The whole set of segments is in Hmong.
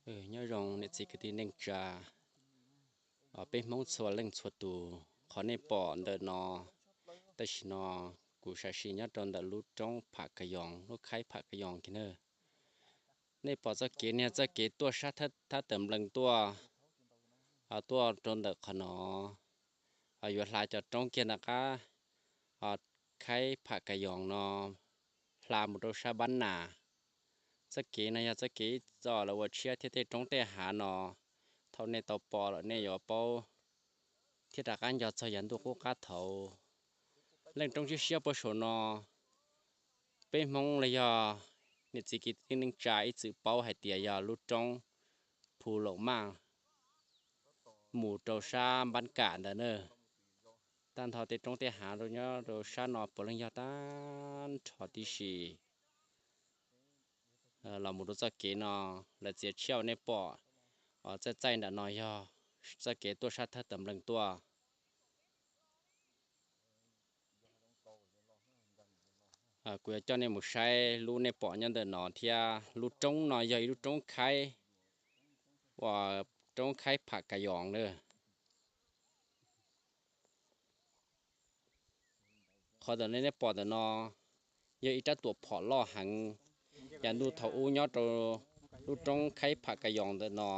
Nyob zoo niam txiv kwv tij neej tsa, peb Hmoob txhua leej txhua tus, qhov nej pom ntawm no tam sim no kuv sam sim nyob rau ntawm lub roob Pham Ka Yoos, lub khaib Pham Ka Yoos kiag na. Nej pom txoj kev no yog txoj kev tuaj sab thab tawm nplees tuaj, tuaj rau ntawm qhov no, yuav hla cov roob kiag nram qab khaib Pham Ka Yoos no hla mus rau sab Npab Nas. Txoj kev no yog txoj kev ib txoj lawv ua tshiab thiab tej roob tej hav no, thaum nej tau pom lawm nej yuav paub thiab rov qab nco txog yav ntuj qub qab thaud. Leej roob siab siab puag saum no, peb Hmoob los yog niam txiv kwv tij neej tsa ib txwm paub hais tias yog lub roob Phu Loos Maj mus rau sab Npab Kam ntawd na. Tag nrho tej roob tej hav rau nyob rau sab no puav leej yog tag nrho tib si. Los mus rau txoj kev no, lawv txiav tshiab uas nej pom txaij txaij nram no yog txoj kev tuaj sab thab tawm nplees tuaj. Kuv yuav coj nej mus saib lub nej pom nyob ntawm no thiab. Lub roob no yog ib lub roob khaib, uas roob khaib Pham Ka Yoos na. Qhov ntawm nej pom ntawm no yog ib rab tuam phom loj heev, yav ntuj thaum ub nyob rau lub roob khaib Pham Ka Yoos ntawm no.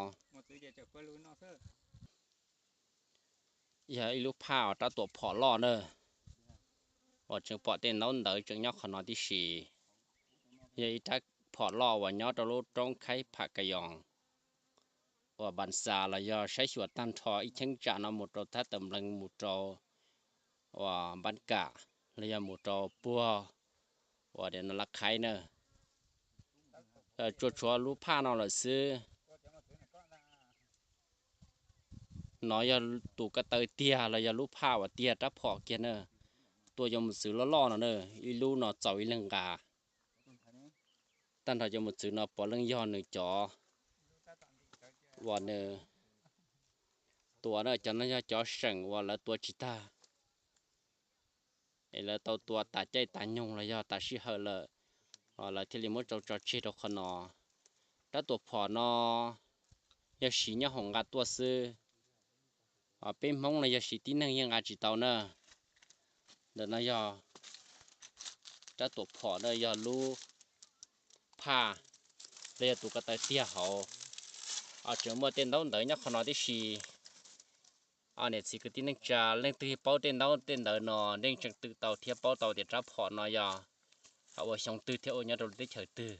Yog ib lub phaj uas rab tuam phom loj na, uas tseem pom tej ntaub ntawv tseem nyob qhov no tib si. Yog ib rab phom loj uas nyob rau lub roob khaib Pham Ka Yoos, uas Npas Xas los yog saib xyuas tag nrho ib cheeb tsam no mus rau thab tawm nplees mus rau uas Npab Kam los yog mus rau puag uas no Laj Khaib na. Tsuas tshuav lub phaj no lawm xwb. No yog tus ko taw tiag los yog lub phaj uas tiag rab phom kiag na. Tua cov mus txwv loj loj no na, ib lub no txaus ib leeg nqa. Tag nrho cov mus txwv no puav leej yog nws cov uas nws tua na, cov no yog cov seem uas lawv tua tsis tag, es lawv tau tua tas caij tas nyoog los yog tas sij hawm lawm, lawv thiaj li muab tso tseg rau qhov no. Rab tuam phom no yog siv nyob hoom nqa tuaj xwb. Peb Hmoob no yog siv tib neeg yeej nqa tsis tau na. Ntawm no yog rab tuam phom na, yog lub phaj los yog tus ko taw tiag hauv. Tseem muaj tej ntaub ntawv nyob qhov no tib si. Niam txiv kwv tij neej tsa leej twg paub tej ntaub tej ntawv no nej tseem tw tau thiab paub tau tias rab phom no yog ua xyoo twg thiab ua nyob rau lub teb chaws twg.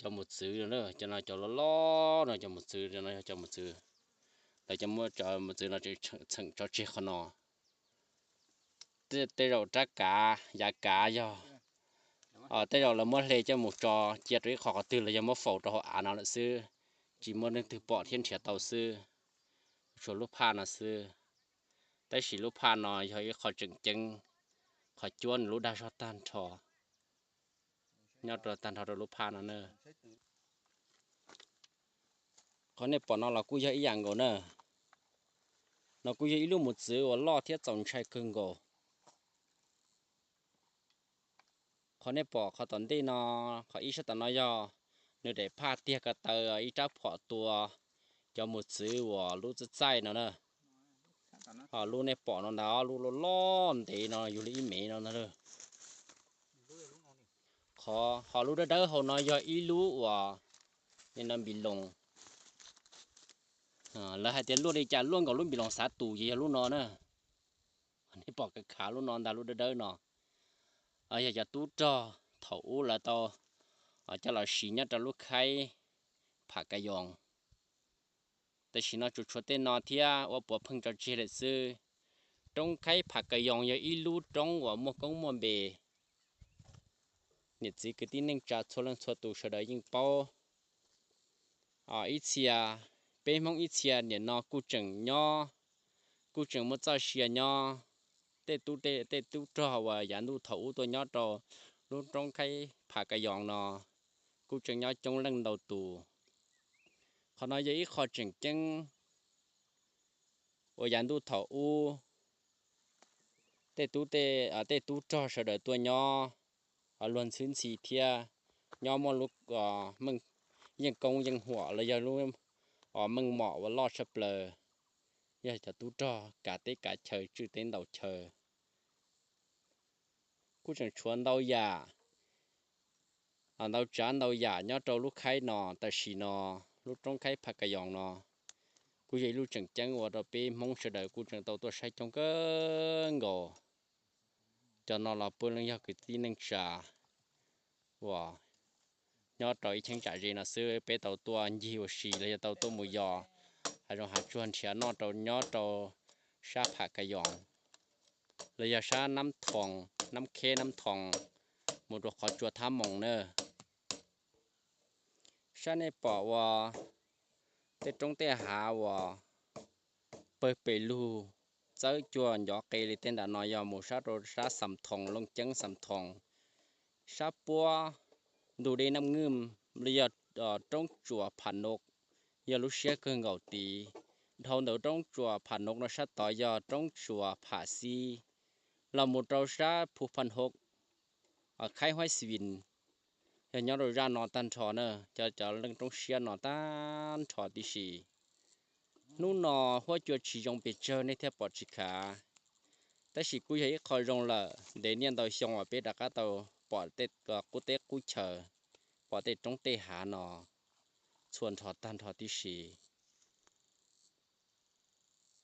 Cov mus txwv no, cov no cov loj loj no, cov mus txwv no yog cov mus txwv, lawv cov muab cov mus txwv no tseem tso tseg qhov no. Tej zaum rab kav yav kav yog, tej zaum lawv muab hle coj mus tso cia rau ib qho qhov twg los yog muab faus rau hauv av no lawm xwb, tsis muaj leej twg pom thiab nrhiav tau xwb. Tshuav lub phaj no xwb, tab sis lub phaj no yog ib qho tseem ceeb, qhov cuab nws lub dag zog tag nrho nyob rau tag nrho rau lub phaj no na. Qhov nej pom no los kuj yog ib yam nkaus na. No kuj yog ib lub mus txwv uas loj thiab txaus ntshai kawg nkaus. Qhov nej pom qhov tom ntej no, qhov ib sab tom no yog nws daim phaj tiag ko taw ib rab phom tua cov mus txwv uas lub txaij txaij no na. Ho lub nej pom no ntag, lub loj loj ntev no yug li ib mev no ntag. Qhov ho lub dawb dawb hauv no yog ib lub uas no npis loos. Lawv hais tias luaj li cas luaj nkaus lub npis loos xav tus ces yog lub no na. Nej pom khav khav lub no ntag, lub dawb dawb no yog cov tub rog thaum ub lawv tau coj los siv nyob rau lub khaib Pham Ka Yoos. Tam sim no tsuas tshuav tej no thiab ua puav pheej tso tseg lawm xwb. Roob khaib Pham Ka Yoos yog ib lub roob uas muaj koob muaj npe, niam txiv kwv tij neej tsa txhua leej txhua tus sawv daws yeej paub. Ib txhia, peb Hmoob ib txhia nim no kuj tseem nyob, kuj tseem muaj txoj sia nyob. Tej tub, tej tub rog uas yav ntuj thaum ub tuaj nyob rau lub roob khaib Pham Ka Yoos no kuj tseem nyob coob leej ntau tus. Qhov no yog ib qho tseem ceeb uas yav ntuj thaum ub tej tub tej, tej tub rog sawv daws tuaj nyob luag ntxhwb ntxhi thiab nyob muaj lub yeej koob yeej huam los yog lub meej mom uas loj tshaj plaws, yog cov tub rog kav teb kav chaw tswj teb ntaus chaw. Kuj tseem tshuav ntau yam, ntau tsav ntau yam nyob rau lub khaib no. Tam sim no lub roob khaib Pha Ka Yoos no kuj yog ib lub tseem ceeb ua rau peb Hmoob sawv daws kuj tseem tau tuaj saib coob kawg nkaus. Cov no los puav leej yog kwv tij neej tsa uas nyob rau ib cheeb tsam ze no xwb, peb tau tuaj ncig ua si los yog tau tuaj mus yos hav zoov hav tsuag nrhiav noj rau nyob rau sab Pha Ka Yoos los yog sab Nab Thoos, Nab Kheb, Nab Thoos mus rau qhov tsua Thab Moos na. Sab nej pom uas tej roob tej hav uas pawg pes lug txawb cuag ncov qe li tej nram no yog mus sab rau sab Xam Thoos, Looj Ceeb, Xam Thoos, sab puab ntug dej Nab Ngwj los yog roob tsuas Pham Nov yog lub siab kawg nkaus tid. Dhau ntawm roob tsuas Pham Nov no sab tod yog roob tsuas Pham Xib, los mus rau sab Phu Pham Hov, Khaib Huaib Xis Vin, yog nyob rau zaj no tag nrho na. Cov, cov leej roob siab no tag nrho tib si. Hnub no huab cua tsis zoo pes tsawg nej thiaj pom tsis khav, tab sis kuj yog ib qho zoo lawm. Ntev niaj ntau xyoo uas peb rov qab tau pom tej qub teb qub chaw, pom tej roob tej hav no txhua nrho tag nrho tib si.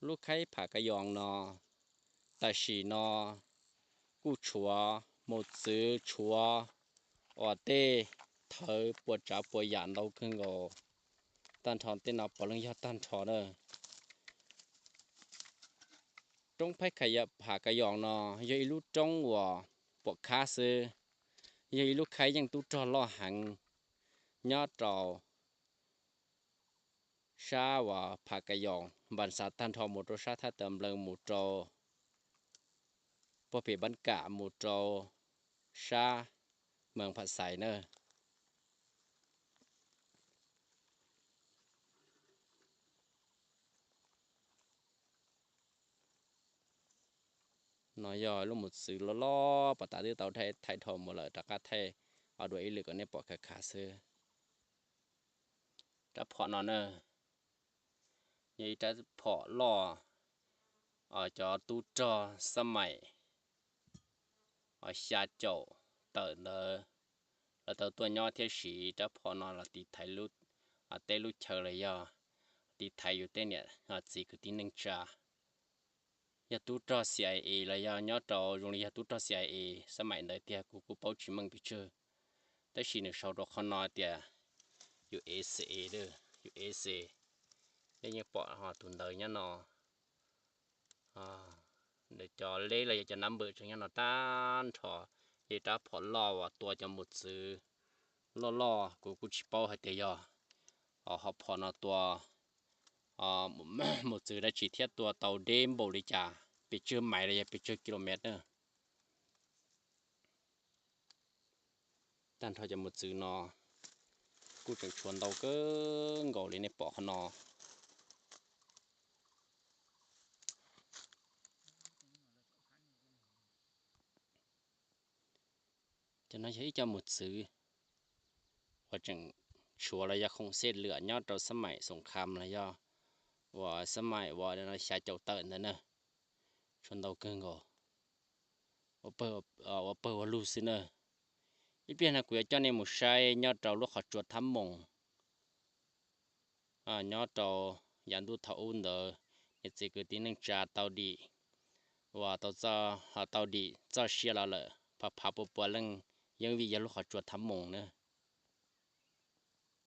Lub khaib Pha Ka Yoos no tam sim no kuj tshuav mos txwv, tshuav uas tej thawv puas tsav puas yam ntau kawg nkaus. Tag nrho tej no puav leej yog tag nrho na. Roob khaib Pha Ka Yoos no yog ib lub roob uas pom khab xwb, yog ib lub khaib yeej tub rog loj heev nyob rau sab uas Pha Ka Yoos npas xav tag nrho mus rau sab Thaj Taw Nplees, mus rau puag pem Npab Kam, mus rau sab Mees Pham Xais na. No yog lub mos txwv loj loj, pom tas twb tau thaij dhau mus lawm, rov qab thaij dua ib lwm kom nej pom khav khav xwb. Rab phom no na, yog ib rab phom loj, cov tub rog xab maim xya caum tawm ntawd lawv tau tuaj nyob thiab siv rab phom no los tiv thaiv teb lub chaw los yog tiv thaiv yus tej niam txiv kwv tij neej tsa. Yog tub rog C I A los yog nyob rau zoo li yog tub rog C I A xab maim ntawd tiag kuv kuj paub tsis meej pes tsawg, tab sis nws sau rau qhov no tias U S A, U S A. Nej yeej pom tus ntawd nyob no, cov leb los yog cov nab npawm tseem nyob no tag nrho. Yog rab phom loj uas tua cov mos txwv loj loj, kuv kuj tsis paub hais tias yog hom phom no tua mos txwv dab tsi thiab tua tau deb npaum li cas, pes tsawg mais los yog pes tsawg kilomev na. Tag nrho cov mos txwv no kuj tseem tshuav ntau kawg nkaus li nej pom qhov no. Cov no yog ib co mos txwv uas tseem tshuav los yog khoom xej lwam nyob rau xab maim xoom kham los yog uas xab maim uas xya caum tawm ntawd na. Tshuav ntau kawg nkaus, ua pawg ua lug xwb na. Ib pliag no kuv yuav coj nej mus saib nyob rau lub qhov tsua Thab Moos, nyob rau yav ntuj thaum ub ntawd, niam txiv kwv tij neej tsa tau dim, uas tau, tau dim txoj sia los lawm phav phav pua pua leej, yeej vim yog lub qhov tsua Thab Moos na.